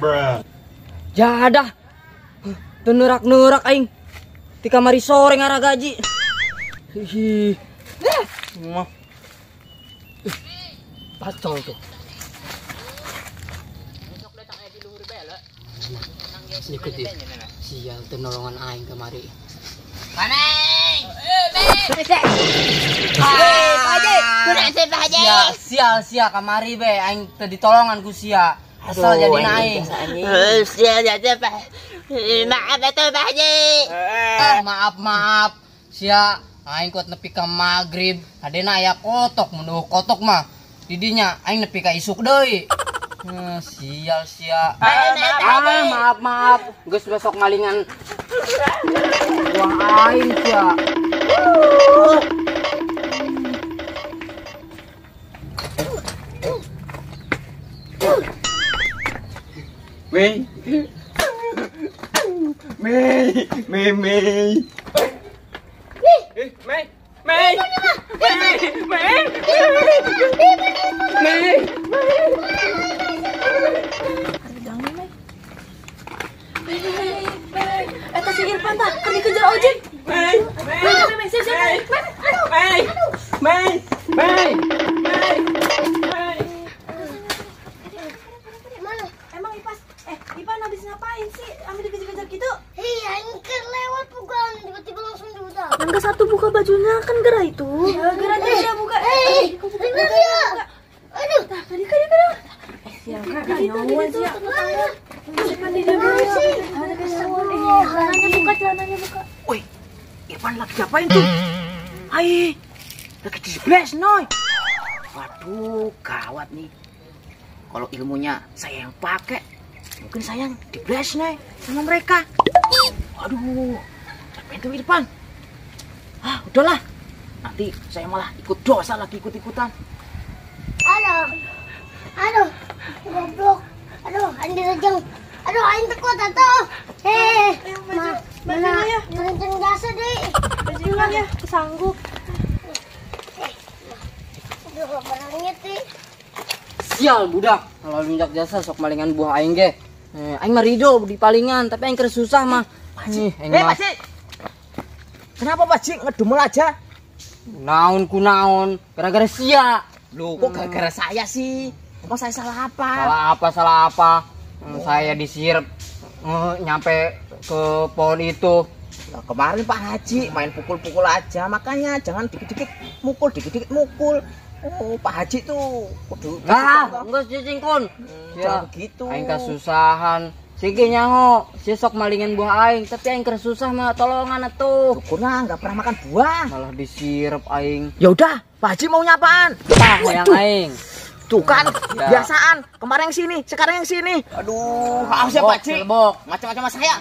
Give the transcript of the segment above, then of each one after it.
Bruh. Jadah. Teu neurak-neurak aing. Ti kamari sore ngaragaji. Hihi. Mah. Pacol tuh. Ikut dia. Sial teu nolongan aing kamari. Paneng. Sial sial kamari be aing teu ditolongan ku sia. Asal jadi aing. Sial aja Pak. Maaf atuh Pak Haji. Maaf maaf. Sia aing kuat nepi ka magrib. Adena aya kotok mun kotok mah. Didinya aing nepi ka isuk deui. Sial sia. Maaf maaf. Geus besok malingan buah aing sia. Mei. Mei, Mei, Mei. Mei, Mei. Mei, Mei. Mei. Mei, Mei. Eta si Irfan tah, keur dikejar ojek. Mei, Mei, Mei, siap, siap. Mei, Mei, Mei, Mei, Mei. Mana? Emang Ipas, Ipan habis ngapain sih? Ambil dikejar-kejar gitu? Iya, ini lewat bukan, tiba-tiba langsung diudah. Yang satu buka bajunya kan gerah itu. Gerah dia buka. Buka. Aduh, tadi kan. Siapa kan nyawa sih? Celananya buka, celananya buka. Woi, Irfan lagi ngapain tuh? Hai, lagi di noy. Waduh, gawat nih. Kalau ilmunya saya yang pakai, mungkin sayang di nih sama mereka. Waduh, siapa itu Irfan? Ah, udahlah. Nanti saya malah ikut dosa lagi ikut-ikutan. Aduh, aduh, goblok. Aduh, aing direjeng. Aduh, aing teu kuat atuh. Mana ya? Kerenceng jasa deui. Bajunya ya, kesanggup. Aduh, barangnya teh. Sial budak, kalau lunjak jasa sok malingan buah aing ge. Aing mah rido di palingan, tapi aing keur susah mah. Pak Ji. Pak Ji. Kenapa Pak Ji ngedumel aja? Naon ku naon, gara-gara sia. Loh, kok gara-gara saya sih? Emang saya salah apa? Salah apa, salah apa? Saya disirep nyampe ke pohon itu. Nah, kemarin Pak Haji main pukul-pukul aja, makanya jangan dikit-dikit mukul, dikit-dikit mukul. Oh, Pak Haji tuh kudu. Nah, enggak cicing kun. Ya, begitu. Aing kasusahan. Sige nyaho, si sok malingan buah aing, tapi aing keur susah mah tolongan atuh. Syukurlah enggak pernah makan buah. Malah disirep aing. Ya udah, Pak Haji maunya apaan? Tah, yang aing. Tuh kan, ya. Biasaan. Kemarin yang sini, sekarang yang sini. Aduh, maaf ya Pak Haji. Macam-macam sama saya.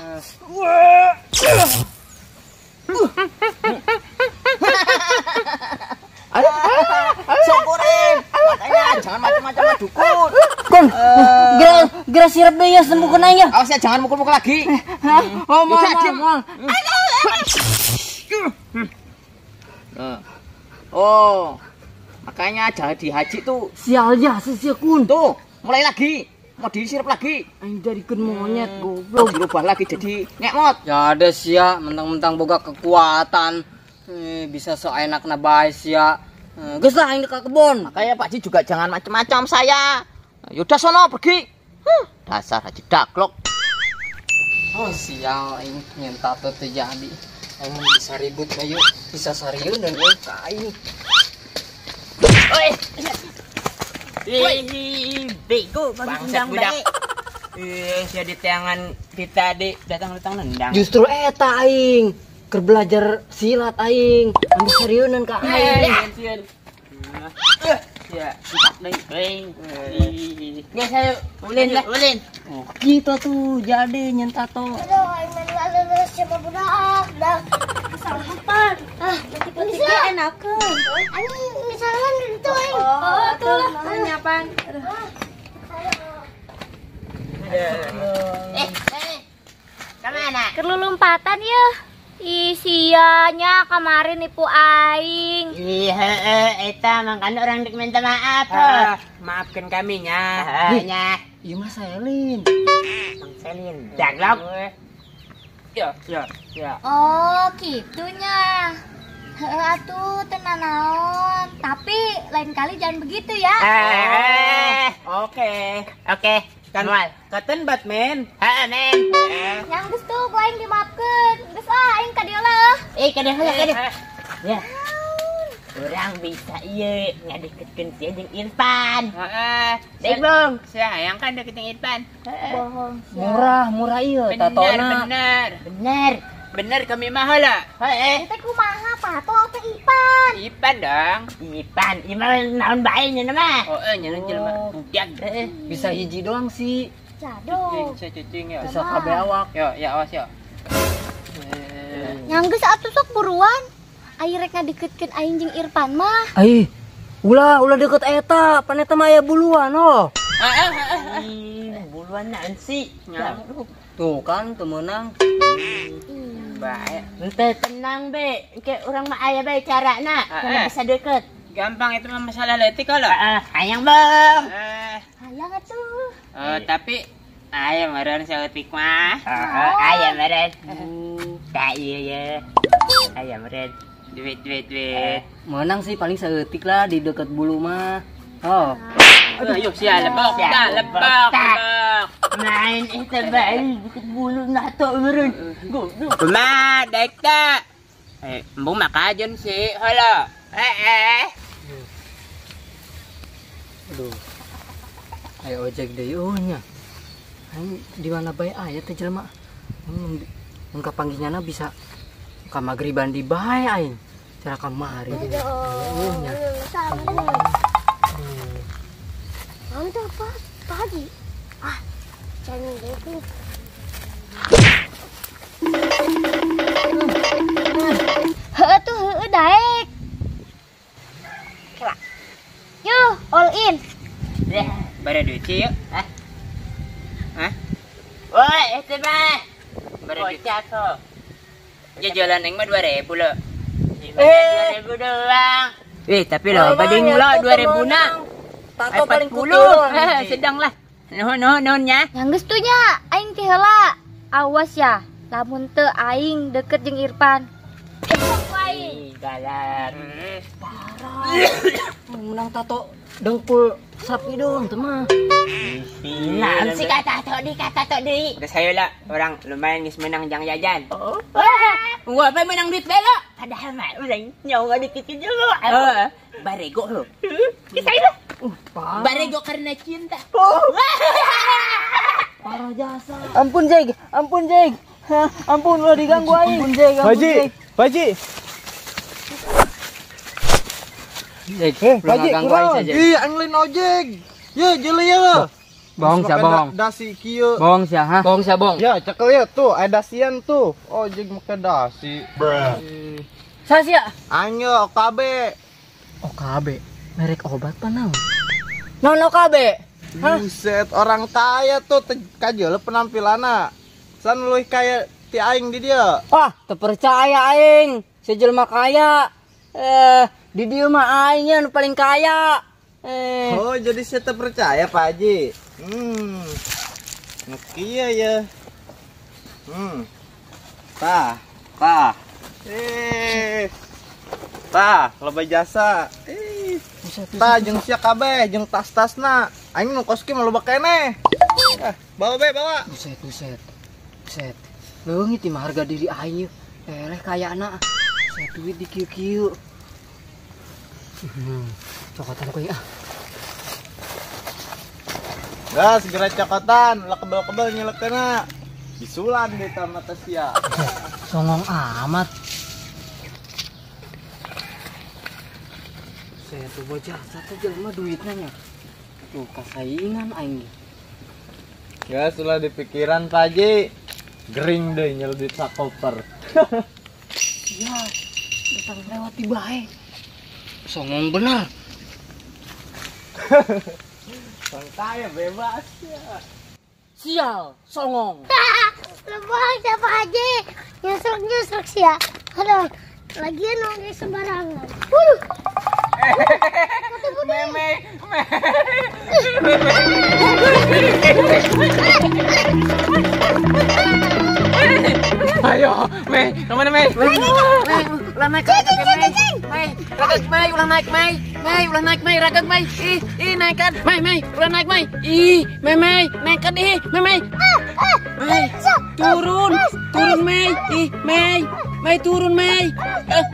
Syukurin. Makanya jangan macam-macam dukun. Kun, geura sirep deui ya sembuhkeun aing ya. Awas ya jangan mukul-mukul lagi. Oh, moal. Oh. Makanya jadi haji tuh sial ya sia kun. Tuh, mulai lagi. Mau disirep lagi. Aing jadikeun monyet goblok. Dirubah lagi jadi ngekmot. Ya ada sia mentang-mentang boga kekuatan. Bisa seenakna bae sia. Geus lah aing ka kebon. Makanya Pak Haji juga jangan macam-macam saya. Yaudah sono pergi. Dasar Haji daglok. Oh sial aing nyen tato teu jadi. Aing bisa ribut ayo, bisa sariun dan euy ka aing. Oi. Bego bangsat budak. Sia di tangan kita di datang-datang nendang. Justru eta aing keur belajar silat aing, ambil seriunan ka aing. Ya, deui. Geus ayo ulin lah, ulin. Oh, gitu tuh jadi nyen tato. Aduh, aing main lulus sama budak. Dah. Kesanggupan. Ah, ketik-ketiknya enakeun. Aing misalkan itu aing. Oh, tuh lah, nyapan. Kemana? Keur lulumpatan yeuh. Ih, sianya kemarin nipu aing. Ih, heeh, eta mangkana urang dek minta maaf. Maafkan kami nya. Nya. Ieu mah Selin. Mang Selin. Daglok. Ya, ya, ya. Oh, kitunya. Heeh atuh teu nanaon. Tapi lain kali jangan begitu ya. Oke. Oke. Kan katen Batman. Heeh, men. Yang geus tuh ku aing dimaafkeun. Geus ah aing ka dieu lah. Ka dieu heula, ka dieu. Ya. Urang bisa ieu ngadeketkeun sia jeung Irfan. Heeh. Baik, Bung. Sia hayang kan deket jeung Irfan. Bohong sia. Murah, murah ieu tatona. Bener, bener. Bener kami mah heula. Heeh. Teh kumaha pato atau Ipan? Ipan dong. Ipan, ieu mah naon bae nya mah. Oh, nya jelema budak. Bisa hiji doang sih. Jaduk. Cicing ya. Bisa kabeh awak. Yo, ya awas yo. Yang geus atuh sok buruan. Ai rek ngadeketkeun aing jeung Irfan mah. Ai, ulah ulah deket eta, pan eta mah aya buluan oh. Ih, buluan naon sih? Tuh kan teu meunang. Bae. Ente tenang be, engke urang mah aya bae carana, kana bisa deket. Gampang itu mah masalah leutik kalau. Heeh, hayang Bang. Hayang atuh. Tapi aya meureun saeutik mah. Heeh, aya meureun. Tah ieu ye. Aya meureun. Duit duit duit. Menang sih paling saeutik lah di deket bulu mah. Oh. Aduh, yuk sia lebok, dah lebok, lebok. Main eta bae deket bulu nato meureun. Goblok. Kumaha daek ta? Embung makajeun sih, heula. Aduh. Ayo ojek deui oh nya. Aing di mana bae aya teh jelema. Mun kapanggihnyana bisa ka magriban di bae aing. Cara kamari. Oh nya. Mantap Pak, pagi. Ah, jangan gitu. Heueuh tuh heueuh daek. Kela. Yuh, all in. Deh, bare duit sih yuk. Hah? Hah? Woi, itu mah. Bare duit. Bocah kok. Ya jalan aing mah 2000 lo. 2000 doang. Tapi lo bading lo 2000 na. Tato paling kutu. Sedang lah. Nuhun nuhun nuhun nya. Yang geus tuh nya, aing teh heula. Awas ya, lamun teu aing deket jeung Irfan. Aing. Galak. Parah. Menang tato dengkul sapi doang teh mah. Naon sih kata tok di kata tok deui. Geus hayu lah, orang lumayan geus menang jang jajan. Oh. Gua apa menang duit bae lo. Padahal mah urang nyawa dikit juga. Heeh. Barego lo. Geus hayu lah. Barego karena cinta. Parah jasa. Ampun Jeg, ampun Jeg. Ampun ulah diganggu aing. Ampun Jeg, ampun Jeg. Baji. Jeg, Baji, kurang. Ih, aing lain ojek. Ye, jeli ya. Bohong sia, bohong. Dasi kieu. Bohong sia, ha? Bohong sia, bohong. Ya, cekel ya tuh, aya dasian tuh. Ojek make dasi. Bruh. Sa sia? Aing ye OKB. OKB. Merek obat pa naon? Naon OKB? Hah? Buset, orang kaya tuh kajeule penampilanna. San leuwih kaya ti aing di dieu. Wah, teu percaya aing. Si jelema kaya. Di dieu mah aing nya nu paling kaya. Oh, jadi saya teu percaya Pak Haji. Nu kieu ya. Tah, tah. Tah, loba jasa. Tah jeung sia kabeh jeung tas-tasna. Aing nu kos kieu mah loba keneh. Bawa be, bawa. Buset, buset. Buset. Leungit mah harga diri aing ieu. Eleh kayana. Saya duit di kieu-kieu. Cokotan ku ah. Gas, segera cokotan, ulah kebel-kebel nyelekeuna. Bisulan di mata sia. Songong amat. Saya tuh bocah satu jelema duitnya nya. Tuh kasaingan aing. Gas, ulah dipikiran Pak Haji. Gering deh nyel duit sakoper. Ya, datang lewat di bae. Songong bener. Santai bebas ya. Sial, songong. Lebong siapa Haji? Nyesrek-nyesrek sih ya. Aduh, lagian orang sembarangan. Waduh. Meme, Ayo, Mei, kemana Mei? Mei, ulah naik, Mei, ragak Mei, ulah naik Mei, Mei, ulah naik Mei, ragak Mei, ih, ih naikkan, Mei, Mei, ulah naik Mei, ih, Mei, Mei, naikkan ih, Mei, Mei, Mei, turun, turun Mei, ih, Mei, Mei turun Mei,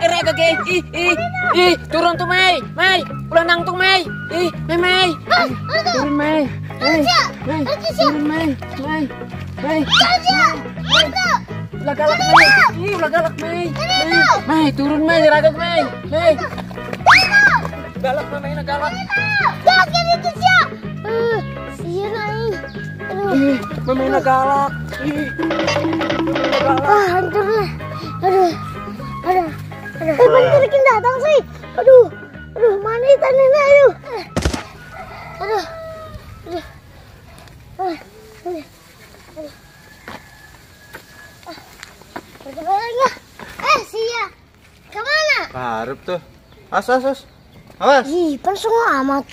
ragak ih, ih, ih, turun tuh Mei, Mei, ulah nangtung Mei, ih, Mei, Mei, turun Mei, Mei, Mei, turun Mei, Mei, Mei, ulah galak Mei, ih ulah galak Mei, Mei, turun Mei, ragak Mei, Mei, galak Mei, galak. Jangan itu siap, siap aing, aduh, Mei galak, ih, ah hancur lah, aduh, aduh, aduh, bentar bikin datang sih, aduh, aduh, mana tanahnya, aduh, aduh, aduh, aduh, aduh. Sia, kemana? Harap tuh. As, as, as. Awas. Ih, pan semua amat.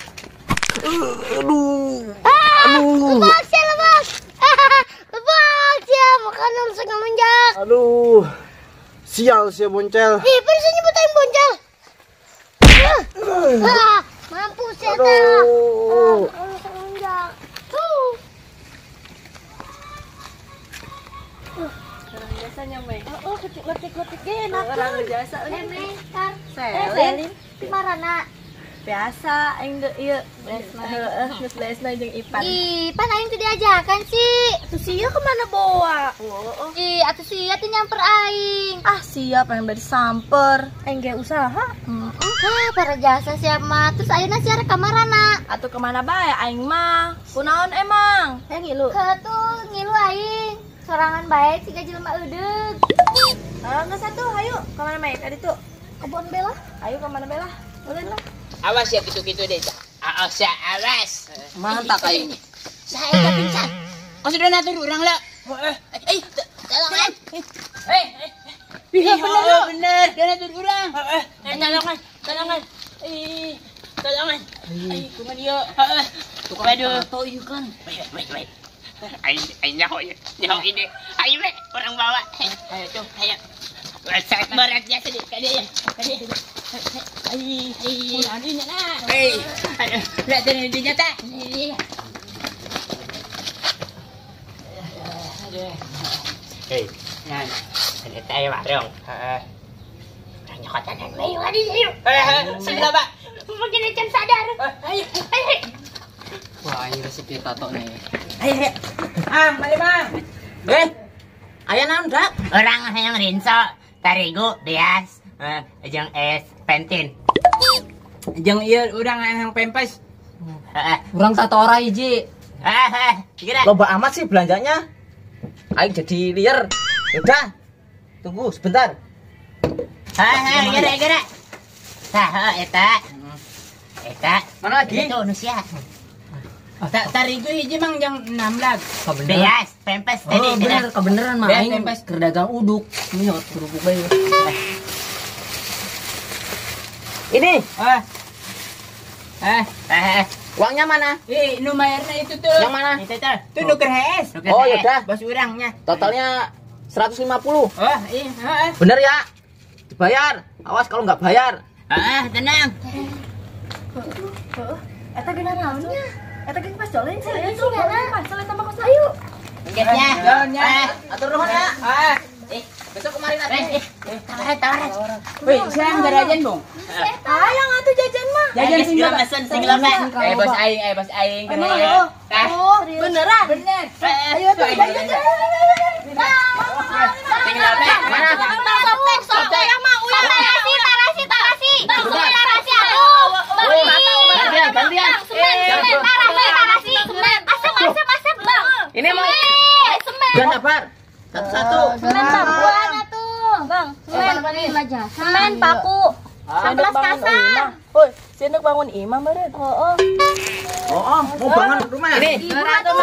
Aduh. Aduh. Lebak sia, lebak. Lebak sia, makanan setengah menjak. Aduh. Sial sia boncel. Ih, pan saya nyebutin boncel. Mampus sia. Aduh. Setengah menjak. Tuh. Biasanya Mei. Oh, ketik-ketik enak. Orang biasa Mei, tar. Selin, marana. Biasa aing deui ieu. Lesna. Heeh, geus lesna jeung Ipan. Ih, pan aing teu diajakan sih. Atuh sia kemana boa? Oh. Ih, atuh sia teu nyamper aing. Ah, sia pengen bari samper. Aing ge usaha. Heeh. Para jasa sia mah. Terus ayeuna sia rek ka marana? Atuh kemana bae aing mah? Kunaon emang? Hayang ngilu. Heuh tuh, ngilu aing. Sorangan baik siga jelema eudeug. Geus atuh, hayu ka mana Mei? Tadi tuh kebon bela. Ayo ka mana bela? Ulin lah. Awas ya gitu-gitu deh. Awas ya, awas. Mantap kayaknya. Saya udah pingsan. Kau sudah natur orang lah. Eh, tolongan. Eh, iya bener, bener. Dia natur orang. Tolongan, tolongan. Eh, tolongan. Eh, kumaha dia? Heeh. Tukang tato ieu kan. Baik, baik, baik. Aing nyaho nyaho ide. Ayo we, orang bawa. Ayo tuh, ayo. Berat ya sedih, kade ya. Kade. Ai, ai. Kunaon nah. Hei. Ayo, lihat dari dia nyata. Hei, ngan. Ada teh warung. Heeh. Urang nyokotan mei wadi ayo. Sebelah, Pak. Mungkin acan sadar. Ayo, ayo. Wah, ini resep tato nih. Ayo, ayo. Ah, mari Bang. Eh. Aya naon, Dak? Orang hayang rinso, tarigu, beas, jeung es pentin. Jeung ieu urang hayang pempes. Heeh. Urang tato ora hiji. Heeh, kira. Loba amat sih belanjanya. Aing jadi liar. Udah. Tunggu sebentar. Heeh, kira kira. Tah, heuh eta. Eta. Mana lagi? Itu nu sia. Tarigu hiji mang jang 6 lag. Beas, pempes tadi. Oh, bener, kebeneran mah aing pempes keur dagang uduk. Ini kerupuk bae. Ini. Uangnya mana? Eh, nu bayarnya itu tuh. Yang mana? Itu tuh. Tuh nu keur HS. Oh, yaudah. Bos urangnya. Totalnya 150. Oh, iya, heeh. Bener ya? Dibayar. Awas kalau nggak bayar. Heeh, tenang. Heeh. Eta geuna naonnya? Eta ge pas jolen sih. Pasal eta mah kos. Ayo. Nya. Nya. Atur nuhun ya. Heeh. Besok kemarin lagi. Tawaran, tawaran. Wih, sekarang jajan, Bung. Hayang atuh jajan mah. Jajan sing lama, sing lama. Bos aing, bos aing. Oh, beneran? Bener. Ayo tuh jajan. Sing lama. Mana? Softtek, softtek. Tarasi, tarasi, tarasi. Tarasi atuh. Gantian, gantian. Semen, semen, tarasi, tarasi. Semen, asem, asem, asem, Bang. Ini mau. Semen. Udah sabar. Satu-satu. Semen pakuan atuh. Bang, semen. Semen paku. Sendok bangun imah. Woi, sendok bangun imah meureun. Heeh. Oh, mau bangun rumah. Ini. Ibu atuh.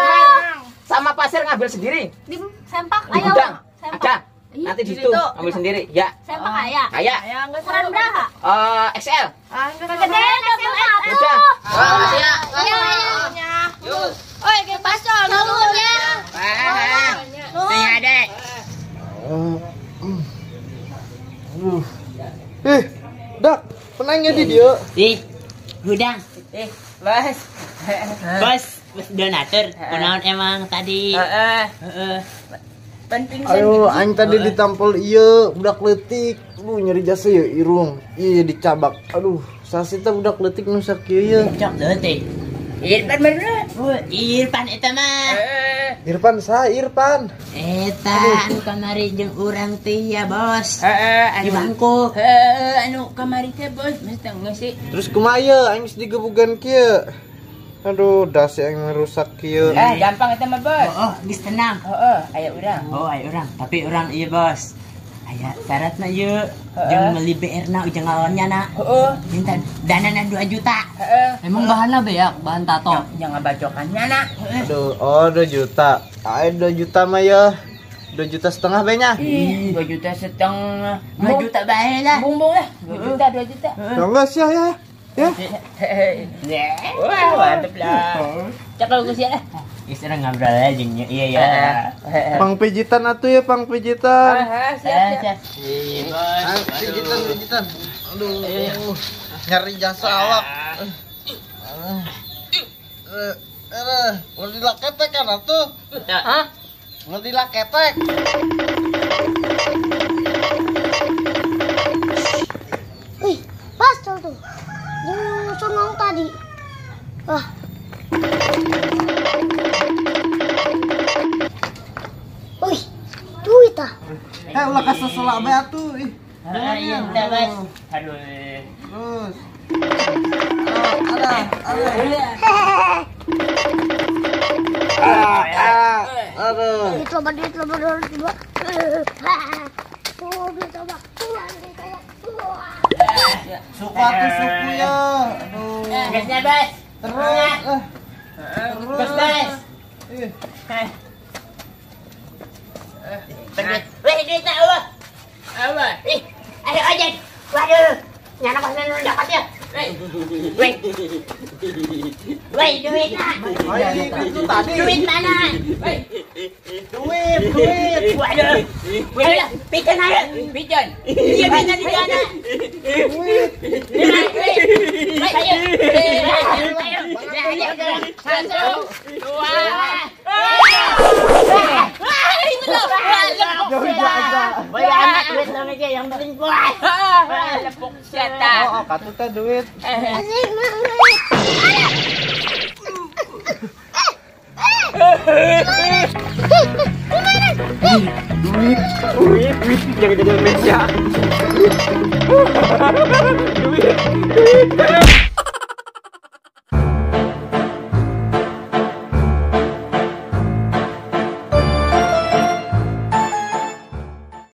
Sama pasir ngambil sendiri. Di sempak Di ayo. gudang. Sempak. Ada. Nanti di situ ambil sendiri. Ya. Saya mah kaya. Kaya. Ukuran berapa? XL. Kegedean XL atuh. Udah. Makasih ya. Iya. Oi, ke pasar. Nuhun ya. Sing adek. Aduh. Dak, penangnya di dia. Ih, gudang. Bos. Bos, bos donatur. Kunaon emang tadi? Heeh. Penting. Ayo, aing tadi ditampol ieu budak leutik. Lu nyeri jasa ya irung. Iya dicabak. Aduh, sasita budak leutik nu sakieu ye. Cok leutik. Irfan bener. Irfan eta mah. Irfan sa Irfan. Eta anu kamari jeung urang teh ya, Bos. Heeh, di bangku. Heeh, anu kamari teh, Bos. Mesti geus sih. Terus kumaha ye aing geus digebugan kieu. Aduh, dasi aing merusak kieu. Gampang eta mah, Bos. Oh, geus tenang. Heeh, aya urang. Oh, aya urang. Tapi urang ieu, Bos. Aya syaratna ieu jeung meuli BR-na ujang ngalawannya na. Heeh. Minta danana 2 juta. Heeh. Emang bahanna beak, bahan tato. Jangan ngabacokannya na. Aduh, oh 2 juta. Ayo 2 juta mah ya. 2,5 juta be nya. 2,5 juta. 2 juta bae lah. Bumbung lah. 2 juta, 2 juta. Ya enggak sih ya. Ya. Wah, mantep lah. Cakal geus ya lah. Geus urang ngobrol aja jeung iya ya. Pang pijitan atuh ya, pang pijitan. Siap, siap. Iya, Bos. Pijitan, pijitan. Aduh. Nyari jasa awak. Ulah dilaketek kan atuh. Hah? Ulah dilaketek. Wih, pastel tuh. Yang songong tadi. Wah. Wih, duit ah. Ulah kaseselak bae atuh. Ih. Iya, udah, Bos. Aduh. Terus. Aduh, aduh. Aduh. Duit loba, duit loba, duit loba. Tuh, duit loba. Tuh, duit loba. Suku atuh suku ya. Aduh. Gasnya, Bos. Terus. Terus, Bos. Ih. Weh, duitnya Allah. Allah. Ih, ayo aja. Waduh, nyana pas nu dapat ya. Weh. Weh. Weh, duitnya. Itu tadi. Duit mana? Weh. Duit, duit. Waduh. Weh, pican aja. Pican. Iya, pican di sana. Duit. Duit. Ayo. Ayo. Satu, dua. Boleh amat duit dong aja, yang penting puas. Lepuk siata. Oh, katu teh duit. Asik banget. Duit, duit, duit, jangan jadi Indonesia. Duit, duit.